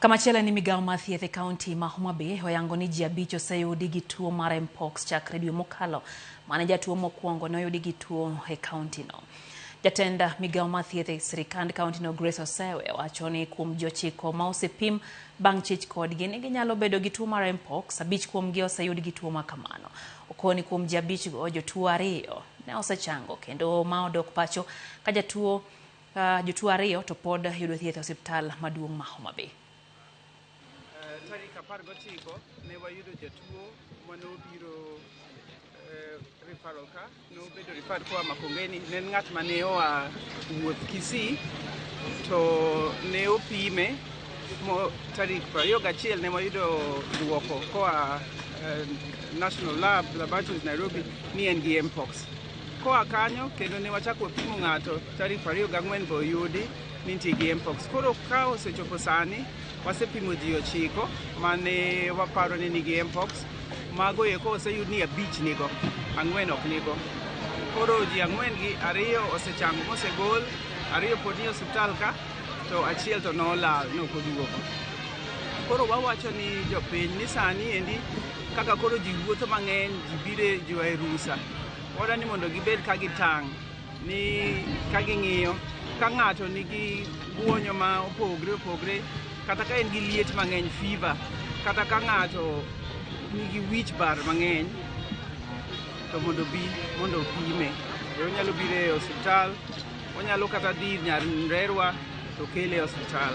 Kamachielo en ni migawo mar thieth e kaunti ma Homa Bay oyango ni ji 5 oseyudi gi tuo mar Mpox chakre dwe mokalo mane jatuo mokwongo ne oyudi gi tuo e kaunti no. Jatend migawo mar thieth e sirikand kaunti no Grace Osewe wacho ni kuom ji 9 ma osepim bang' chich kodgi ni ginyalo bedo gi tuo mar Mpox, 5 kuomgi oseyud gi tuo ma kamano. Okoni kuom ji 5 go, jotuo 2 ne osechango kendo ma odok pacho ka jatuo jotuo 2 to pod yudo thieth e osiptal maduong' ma Homa Bay. Tarik 19 ne wayudo jatuo mane obiro referral ka, nobedo referred koa Makongeni, ne en ng'at mane oa wuoth Kisii to ne opime mo tarik 21 ne wayudo duoko koa National Lab Laboratories Nairobi ni en gi Mpox. Koa kanyo kendo ne wachako wapimo ng'ato tarik 24 be oyudi ni nitie gi Mpox. Koro ka osechopo sani wasepimo ji 9 mane waparo ni nigi Mpox, mago eko oseyud ni 5 nigo, 4 ok nigo. Koro ji 4 gi 2 osechango mosegol, 2 pod ni osiptal ka, to 1 to nolal nok oduogo. Koro wawacho ni jopiny ni sani endi kaka koro ji wuotho mang'eny, ji biro ji oa e rusa, wadwa ni mondo gibed ka gitang' ni ka ging'iyo ka ng'ato nigi guonyo ma opogre opogre, kata ka en gi liet mang'eny fever, kata ka ng'ato nigi wich bar mang'eny, to mondo obi mondo opime. Onyalo biro e osiptal, onyalo kata dhi Nyandarua to kele e osiptal.